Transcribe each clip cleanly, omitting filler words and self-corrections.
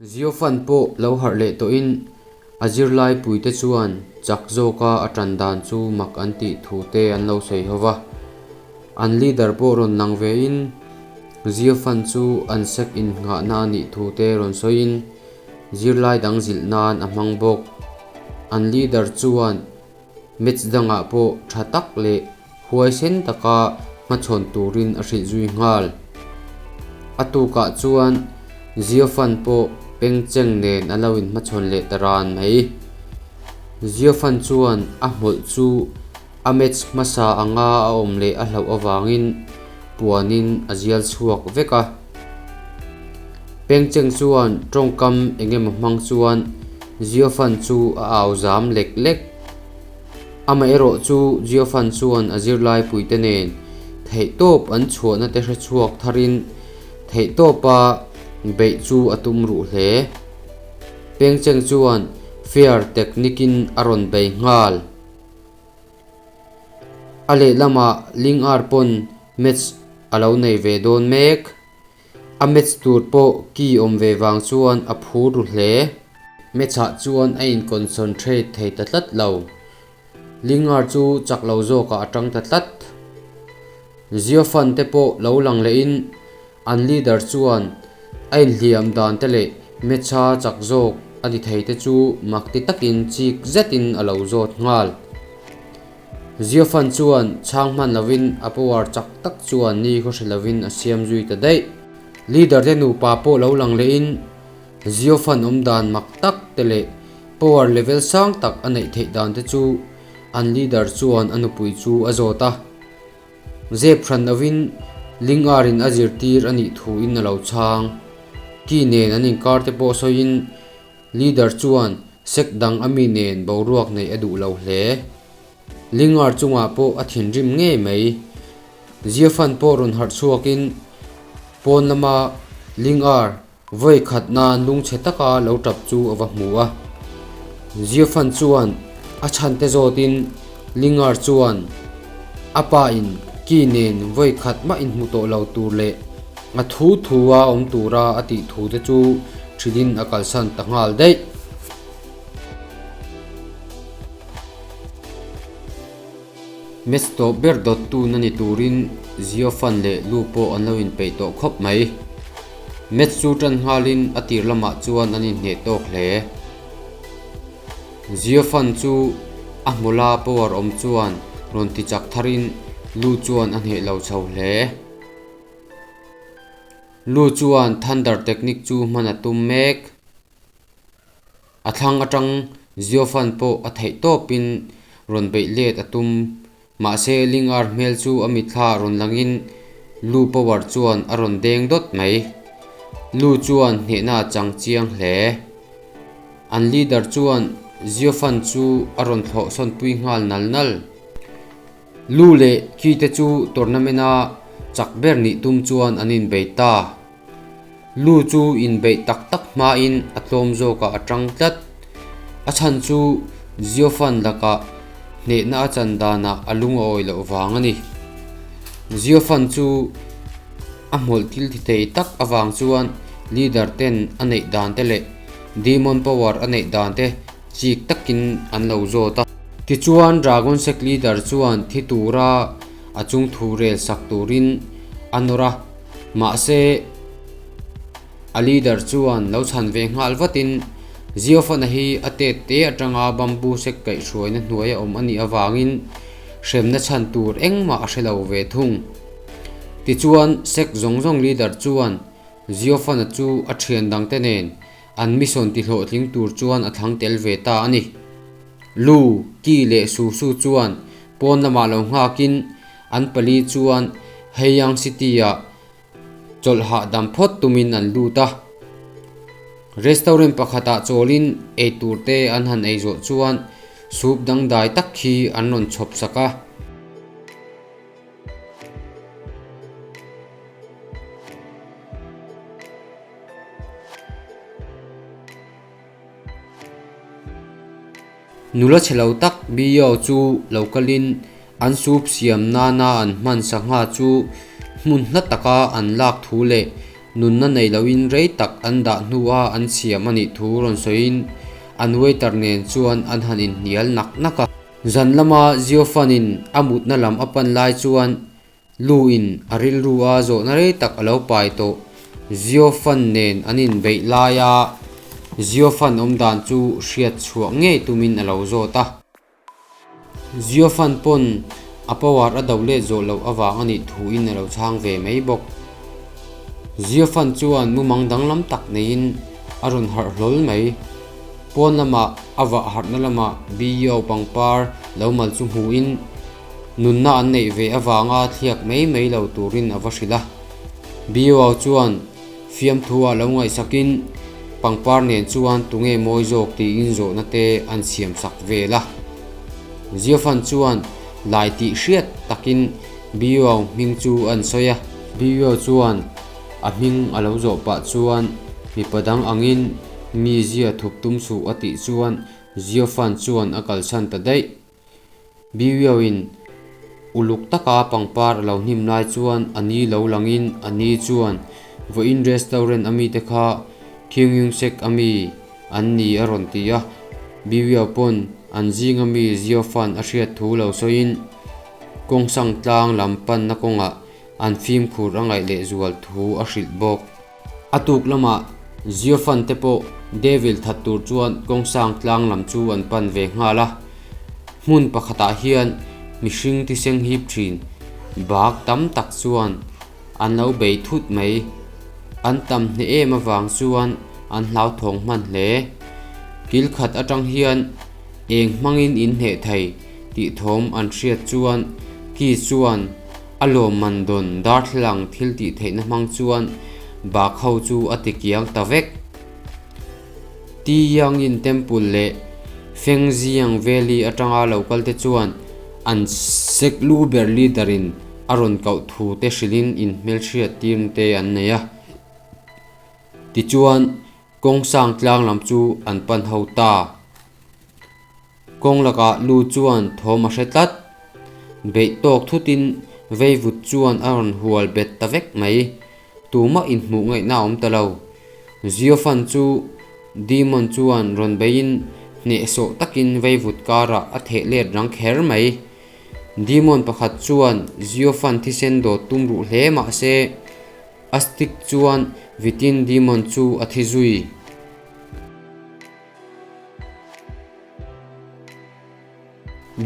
Ziofan pawh lo harh leh tawhin a zirlai puite chuan chak zawka a tan dan chu mak an tih thu te an lo sawi ho va. An leader pawh rawn lang vein Ziofan chu an sek innghahna a nih thu te rawn sawiin zirlai dang zilh nan a hmang bawk. An leader chuan Match dangah pawh tha tak leh huaisen taka hmachhawn turin a hrilh zui nghal. A tukah chuan Ziofan pawh Pengcheng nen a lo inhmachhawn leh ta ran mai. Ziofan chuan a hmawlh chu a match hmasa anga a awm leh a hlauh avangin puanin a zial chhuak vek a. Pengcheng chuan tawngkam eng emaw hmang chuan Jiofan chu a au zam lek lek. Amaherawh chu Jiofan chuan a zirlai puite nen theihtawp an chhuahna te hre chhuak tharin theihtawpa beih chu a tum ruh hle. Pengcheng chuan fair technique-in a rawn bei nghal. A lehlamah Ling Ar pawn match a lo nei ve dawn mek. A match tur pawh key awm ve vang chuan a phur ru hle. Match ah chuan a in concentrate thei ta tlat lo. Ling Ar chu chak lo zawkah a tang ta tlat. Ziofan te pawh lo lang lehin an leader chuan a inhliam dan te leh match a chak zawk a ni thei te chu mak ti takin chik zetin a lo zawt nghal. Ziofan chuan chhang hman lovin a power chak tak chuan ni khaw hre lovin a siam zui ta daih. Leader te nupa pawh lo lang lehin Ziofan awm dan mak tak te leh power level sang tak a neih theih dan te chu an leader chuan a nupui chu a zawt a. Zep hran lovin Lingarin a zirtir a nih thuin a lo chhang. Ki nen an inkar te pawh sawiin Leader chuan sek dang a mi nen boruak neih a duh lo hle. Lingar chungah pawh a thinrim ngei mai. Ziafan pawh rawn harh chhuakin pawn lama Lingar vawi khat nan lungchhe taka lo tap chu a va hmu a. Ziafan chuan a chhante zawtin Lingar chuan a pa in ki nen vawi khat mah inhmu tawh lo tur leh a thu thu a awm tura a tih thu te chu Thilin a kalsan ta nghal daih. Match tawp ber dawttu na ni turin Ziofan leh Lu pawh an lo inpeih tawh khawp mai. Match chu tan nghalin a tir lamah chuan an inhneh tawk hle. Ziofan chu a hmawla power awm chuan rawn ti chak tharin Lu chuan a hneh lo chho hle. Lu chuan Thunder Technique chu hman a tum mek. A thlang atang Ziofan pawh a theih tawpin rawn beih let a tum. Mahse Lingar hmel chu a mitthla rawn langin Lu power chuan a rawn deng dawt mai. Lu chuan hnehna a chang chiang hle. An leader chuan Ziofan chu a rawn thlawh sawnpui nghal nal nal. Lu leh Ki te chu tournament-a chak ber nih tum chuan an inbei ta. Lu chu inbeih tak tak hmain a tlawm zawkah a tang tlat. A chhan chu Ziofan lakah hnehna a chan danah a lung a awi loh vang a ni. Ziofan chu a hmawlh thil ti thei tak avang chuan leader ten a neih dan te leh Demon power a neih dan te chik takin an lo zawt a. Tichuan Dragon Sect Leader chuan thi tura a chung thu rel sak turin a nawr a, mahse a leader chuan lo chhan ve nghal vatin Ziofana hi a tet te atanga bamboo sect kaihhruaina hnuai a awm a nih avangin hremna chhan tur engmah a hre lo ve thung. Tichuan sect zawng zawng leader chuan Ziofana chu a thian dangte nen An mission ti hlawhtling tur chuan a thlang tel ve ta a ni. Lu, Ki leh Su Su chuan pawn lamah lo nghakin an pali chuan Heiyang City-ah chawlh hahdam phawt tumin an lut a. Restaurant pakhatah chawlin eitur te an han ei zawh chuan soup dangdai tak khi an rawn chhawp sak a. Nula chhe lo tak Bio chu lo kalin an soup siam nana an hman sangha chu hmun hla taka an lak thu leh nunna nei loin rei tak an dah hnua an siam a nih thu rawn sawiin an waiter nen chuan an han inhnial nak nak a. Zan lama Ziofan-in a mutna lam a pan lai chuan Lu-in a rilru a zawhna rei tak a lo pai tawh. Ziofan nen an inbeih laia Ziofan awmdan chu hriat chhuah ngei tumin a lo zawt a. Ziofan pawn a power a do let zawh loh avang a nih thuin a lo chhang ve mai bawk. Ziofan chuan mumang danglam tak neiin a rawn harh hlawl mai. Pawn lamah a vah harhna lamah Biyao pangpar lo mal chu hmuhin nunna an neih ve avanga thliak mai mai lo turin a va hrilh a. Biyao chuan Fiamthu ah lo ngaihsakin pangpar nen chuan tunge mawi zawk tiin zawhna te an siam sak vel a. Ziafan chuan lai tih hriat takin Biuau hming chu an sawi a. Biuau chuan a hming a lo zawh pah chuan mipa dang angin mi zia thup tum suh a tih chuan Ziafan chuan a kalsan ta daih. Biuiauin uluk taka pangpar a lo hnim lai chuan a ni lo langin a ni chuan vawiin restaurant a mite kha Kyung Sek a mi an ni a rawn ti a. Biuiau pawn an zinga mi Ziofan a hriat thu lo sawiin kawngsang tlang lam panna kawngah an fimkhur a ngaih leh zual thu a hrilh bawk. A tuk lamah Ziofan te pawh Devil that tur chuan kawngsang tlang lam chu an pan ve nghal a. Hmun pakhatah hian mihring tiseng hip thin bak tam tak chuan an lo bei thut mai. An tam hneh em avang chuan an hlauthawng hman hle. Kil khat atang hian eng hmangin in hneh thei tih thawm an hriat chuan ki chuan A lawmman dawn darthlalang thil tih theihna hmang chuan bak ho chu a ti kiang ta vek. Ti Yangin Temple leh Feng Ziyang Valley atanga lo kal te chuan an sek lu ber leader in a rawn koh thu te hrilhin inhmelhriat tirna te an nei a. Tichuan kawng sang tlang lam chu an pan ho ta. Kawng lakah lu chuan thawm a hre tlat. Beih tawk thutin veivut chuan a rawn hual bet ta vek mai. Tumah inhmuh ngaihna a awm ta lo. Ziofan chu Demon chuan rawn beiin hnehsawh takin veivut karah a theh let rang kher mai. Demon pakhat chuan Ziofan thisen dawt tum ruh hle mah se a stick chuan vitin Demon chu a thi zui.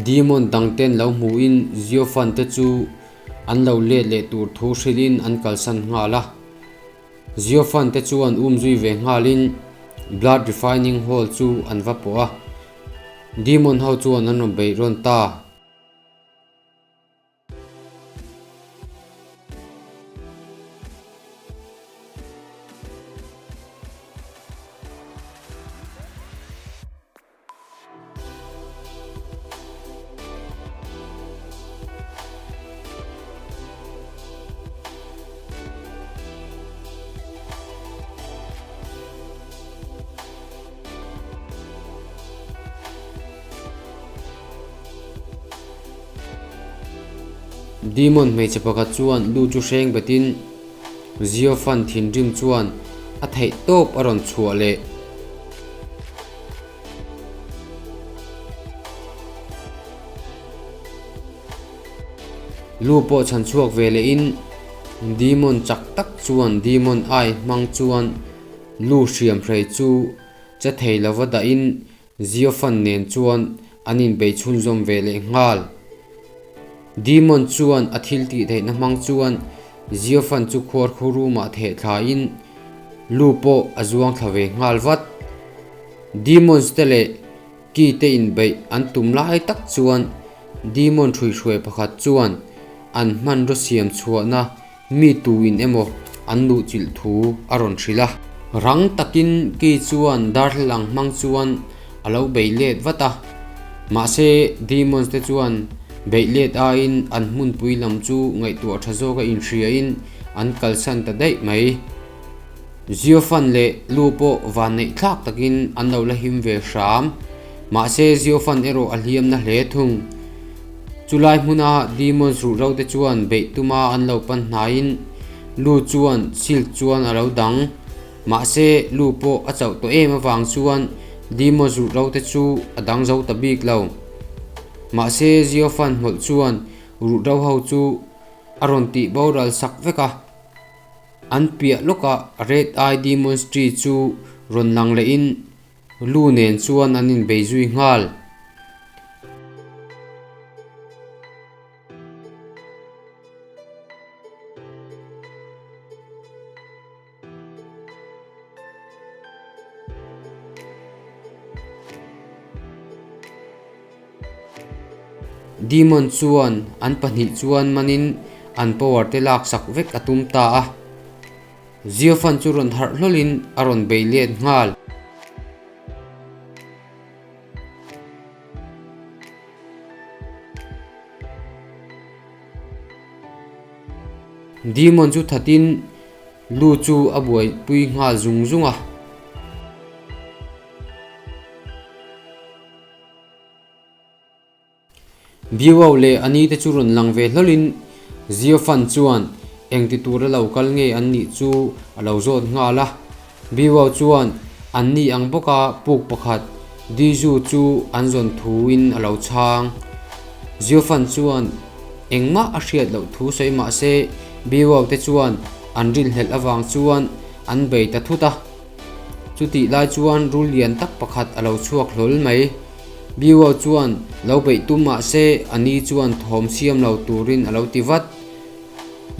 Demon dangten lo hmuhin Ziofan te chu an lo let leh tur thu hrilhin an kalsan nghal a. Ziofan te chuan umzui ve nghalin Blood Refining Hall chu an va pawh a. Demon ho chuan an rawn beih rawn ta. Demon hmeichhe pakhat chuan lu chu hreng betin Ziofan thinrim chuan a theih tawp a rawn chhuah leh. Lu pawh chhan chhuak ve lehin Demon chak tak chuan Demon ai hmang chuan lu hriam hrei chu che thei lova dahin Ziofan nen chuan an inbei chhunzawm ve leh nghal. Demon chuan a thil tih theihna hmang chuan Ziofan chu khuar khu room-ah theh thlain lu pawh a zuang thla ve nghal vat. Demons te leh Ki te inbeih an tum lai tak chuan Demon hruihruai pakhat chuan an hmanraw siam chhuahna Mi tuin emaw an luhchilh thu a rawn hrilh a. Rang takin Ki chuan darthlalang hmang chuan a lo bei let vat a. Mahse, Demons te chuan beih let aiin an hmunpui lam chu ngaihtuah tha zawka inhriain an kalsan ta daih mai. Ziofan leh Lu pawh vanneih thlak takin an lo la him ve hram. Mahse, Ziofan erawh a hliam na hle thung. Chulai hmuna Demons ruhro te chuan beih tuma an lo pan hnaiin Lu chuan shield chuan a lo dang. Mahse, Lu pawh a chauh tawh em avang chuan Demons ruhro te chu a dang zo ta bik lo. Mahse, Ziofan hmawlh chuan ruhro ho chu a rawn tih boral sak vek a. An piah lawkah Red Eye Demons Tree chu rawn lang lehin Lu nen chuan an inbei zui nghal. Demon chuan an pahnih chuan manin an power te laksak vek a tum ta a. Ziofan chu rawn harh hlawlin a rawn bei let nghal. Demon chu thatin lu chu a buaipui nghal zung zung a. Biuau leh a ni te chu rawn lang ve hlawlin Ziofan chuan engti tura lo kal nge an nih chu a lo zawt nghal a. Biuau chuan an ni ang bawka puk pakhat Diju chu an zawn thuin a lo chhang. Ziofan chuan engmah a hriat loh thu sawi mah se Biuau te chuan an rinhlelh avang chuan an bei ta thut a. Chutih lai chuan rul lian tak pakhat a lo chhuak hlawl mai. Biwa chuan lo beih tum mah se a ni chuan thawm siam lo turin a lo ti vat.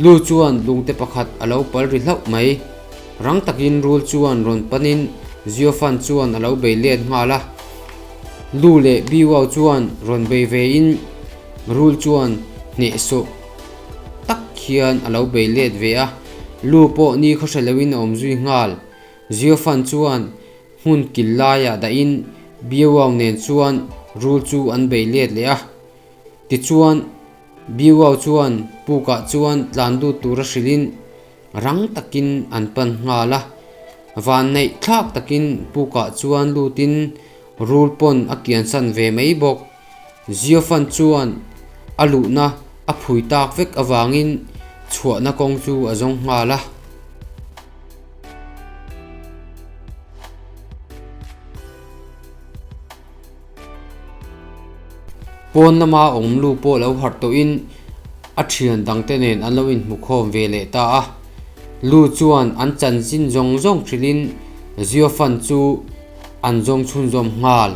Lu chuan lungte pakhat a lo pal ri hlauh mai. Rang takin rul chuan rawn panin Ziofan chuan a lo bei let nghal a. Lu leh Biwa chuan rawn bei vein rul chuan hnehsawh tak hian a lo bei let ve a. Lu pawh ni khaw hre loin a awm zui nghal. Ziofan chuan Hmun kil laiah dahin Biuau nen chuan rul chu an bei let leh a. Tichuan, Biuau chuan pukah chuan tlan lut tura hrilhin rang takin an pan nghal a. Vanneih thlak takin pukah chuan lutin rul pawn a kiansan ve mai bawk. Ziofan chuan a luhna a phui tak vek avangin chhuahna kawng chu a zawng nghal a. Pawn lama awm lu pawh lo harh tawhin a thian dangte nen an lo inhmukhawm ve leh ta a. Lu chuan an chanchin zawng zawng hrilhin Ziofan chu an zawng chhunzawm nghal.